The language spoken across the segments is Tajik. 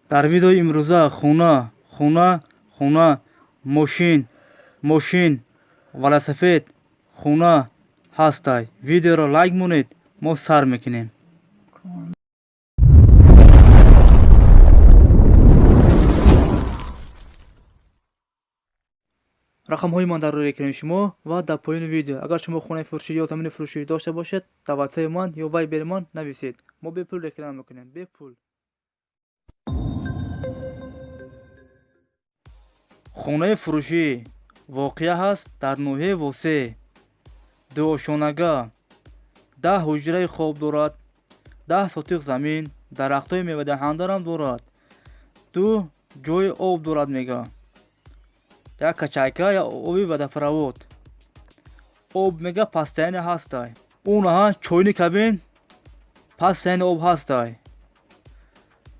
Дар видеои имрӯза хона, хона, хона, мошин, мошин, велосипед, хона ҳастай. Видеоро лайк монед, мо сар мекунем. Рақамҳои ман дар рӯи экрани шумо ва дар поёни видео. Агар шумо хонаи фурӯшӣ ё замини фурӯшӣ дошта бошед, дар ватсапи ман ё вайбери ман нависед. Мо бепул реклама мекунем, бепул. Хонаи фурӯшӣ воқеа ҳаст дар ноҳияи Восеъ, дуошонага, 10 ҳуҷраи хоб дорад, 10 сотиқ замин, дарахтҳои мевадаҳандарам дорад, 2 ҷои об дорад мега, як качайка, як оби водопровод. Об мега постоянно ҳастай. Унаҳа чойни кабин постоянно об ҳастай.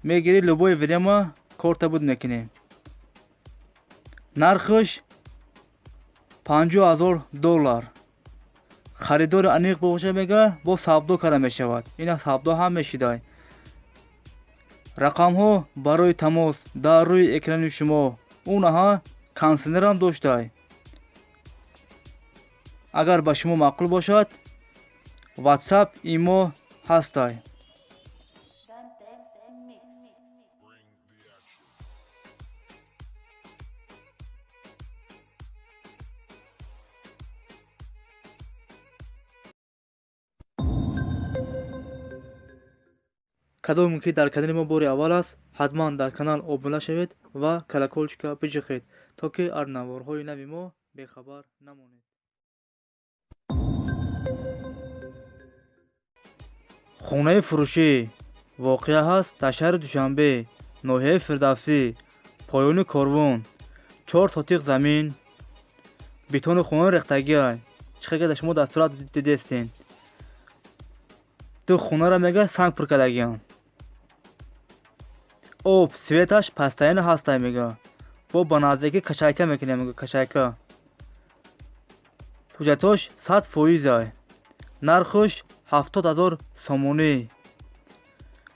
Мегирӣ любое время корта буд мекунем. Нархаш $50,000. Харидори аниқ боша мега бо савдо карда мешавад. Ина савдо ҳам мешидай. Рақамҳо барои тамос дар рӯи экрани шумо. Унаҳа консейнерам доштай. Агар ба шумо маъқул бошад, WhatsApp имо ҳастай. Кадоме ки дар канали мо бори аввал аст, ҳатман дар канал обуна шавед ва колоколчика биҷиқед, то ки аз наворҳои нави мо бехабар намонед. Хонаи фурӯшӣ воқеа ҳаст дар шаҳри Душанбе, ноҳияи Фирдавсӣ, поёни корвон, 4 сотиқ замин, бетони хона рехтагиай. Чӣ хел ки шумо дар сурат дидестен. 2 хонаро мега санг пур кардагианд. Об светаш постоянно ҳастай мега. Бо ба наздикӣ качайка мекунем мега, качайка. Ҳуҷҷатош 100%. Нархаш 70,000 сомонӣ.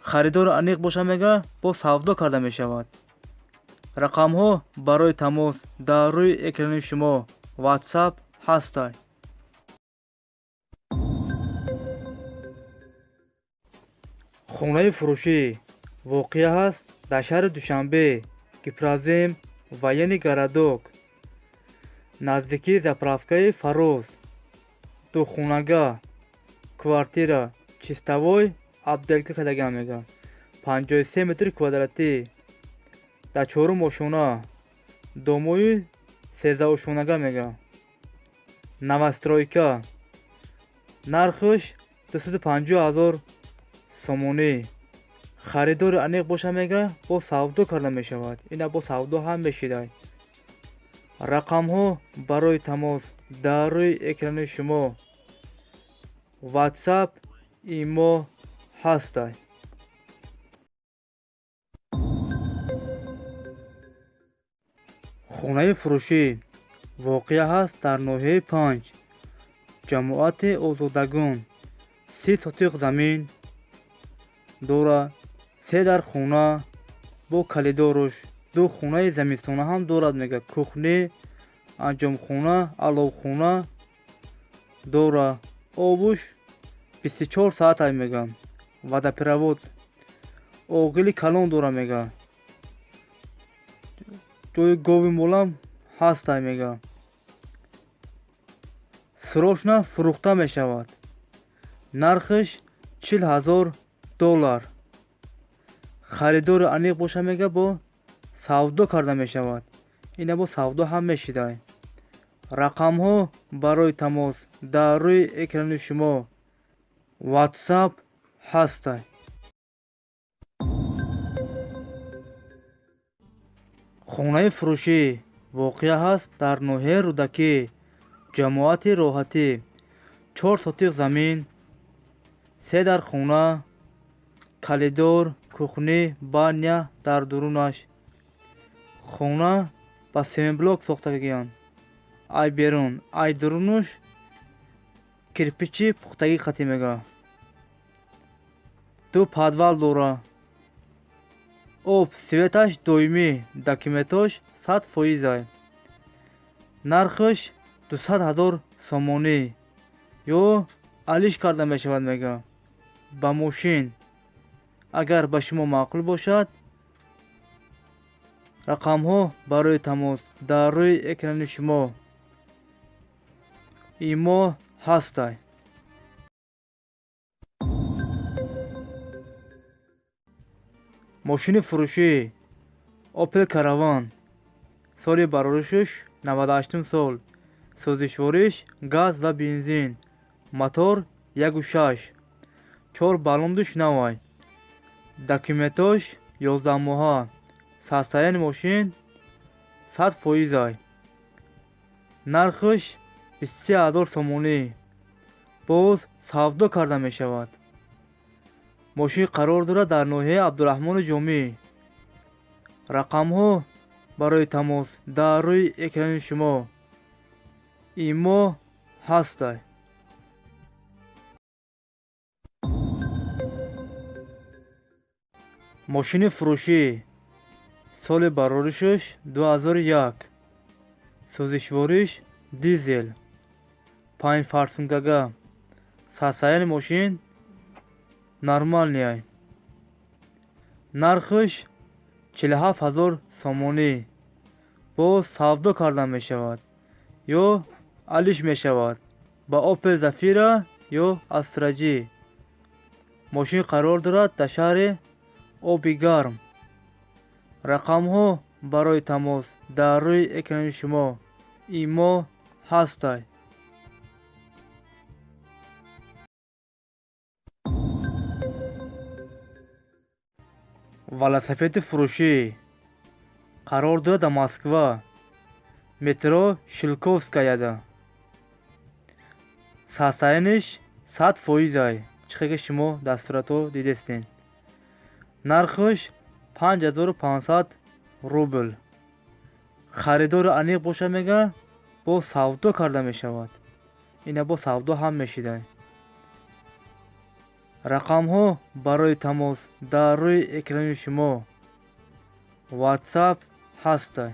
Харидори аниқ боша мега бо савдо карда мешавад. Рақамҳо барои тамос дар рӯи экрани шумо. WhatsApp ҳастай. Хонаи фурӯшӣ воқеа ҳаст дар шаҳри Душанбе, Гипрозем, военный городок, наздикии заправкаи Фароз, духонага, квартира, чистовой отделка кардагиам мега, 53 метри квадратӣ, дар чорум ошона, домои сездаошонага мега, новостройка, нархаш 250,000 сомонӣ. Харидори аниқ боша мега бо савдо карда мешавад. Ина бо савдо ҳам мешидай. Рақамҳо барои тамос дар рӯи экрани шумо. WhatsApp имо ҳастай. Хонаи фурӯшӣ воқеа ҳаст дар ноҳияи 5, ҷамоати Озодагон, 30 сотиқ замин дора, 3 дар хона бо калидоруш, 2 хонаи замистона ҳам дорад мега, кухни, анҷомхона, аловхона дора. Обуш 24 соат ай мега, водопровод, оғили калон дора мега, ҷои гови молам ҳастай мега. Срочно фурӯхта мешавад. Нархаш $40,000. Харидори аниқ боша мега бо савдо карда мешавад. Ина бо савдо ҳам мешидай. Рақамҳо барои тамос дар рӯи экрани шумо. WhatsApp ҳастай. Хонаи фурӯшӣ воқеа ҳаст дар ноҳияи Рӯдакӣ, ҷамоати Роҳатӣ, 4 сотиқ замин, 3 дар хона, калидор, кухни, баня дар дурунаш. Хона ба семблок сохтагиянд. Ай берун, ай дурунуш кирпичи пухтагӣ қатӣ мега. 2 подвал дора. Об светаш доимӣ, документош 100%. Нархаш 200 000 сомонӣ. Ё алиш карда мешавад мега. Ба мошин. Агар ба шумо маъқул бошад, рақамҳо барои тамос дар рӯи экрани шумо. Имо ҳастай. Мошини фурӯшӣ Opel Caravan. Соли бароришаш 98 сол. Сӯзишвориш газ ва бензин. Мотор 1.6. 4 баллондуш навай. Документош 11 моҳа. Состояние мошин 100%. Нархаш 23 000 сомонӣ. Боз савдо карда мешавад. Мошин қарор дорад дар ноҳияи Абдураҳмони Ҷомӣ. Рақамҳо барои тамос дар рӯи экрани шумо. Имо ҳастай. Мошини фурӯшӣ. Соли бароришаш 2001. Сӯзишвориш дизел. 5 фарсунгага. Состояние мошин нормальный. Нархаш 47 000 сомонӣ. Боз савдо карда мешавад ё алиш мешавад ба Opel Zafira ё Astra J. Мошин қарор дорад дар шаҳри Оби Гарм. Рақамҳо барои тамос дар рӯи экрани шумо. Имо ҳастай. Велосипеди фурӯшӣ қарор дорад дар Москва, метро Шилковскаяда. Состояниш 100%. Чӣ ки шумо дар суратҳо дидестед. Нархаш 5500 рубл. Харидори аниқ боша мега, бо савдо карда мешавад. Ина бо савдо ҳам мешида. Рақамҳо барои тамос дар рӯи экрани шумо. WhatsApp ҳастай.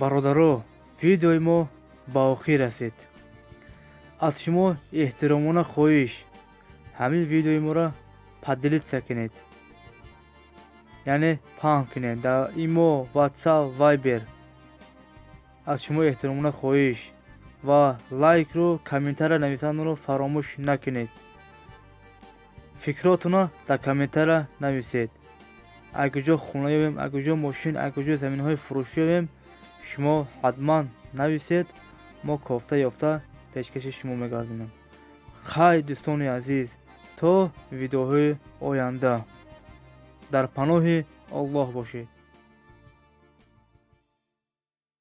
Бародаро, видеои мо ба охир расид. Аз шумо эҳтиромона хоҳиш, ҳамин видеои моро поделиться кунед, яъне паҳн кунед дар имо, WhatsApp, Viber. Аз шумо эҳтиромона хоҳиш ва лайкро, комментария нависанро фаромӯш накунед. Фикротонро дар комментария нависед. Агар куҷо хона ёбем, агар куҷо мошин, агар куҷо заминҳои фурӯшӣ ёбем, шумо ҳатман нависед, мо кофта ёфта пешкаши шумо мегардонем. Хайр, дӯстони азиз, то видеоҳои оянда. Дар паноҳи Аллоҳ бошед.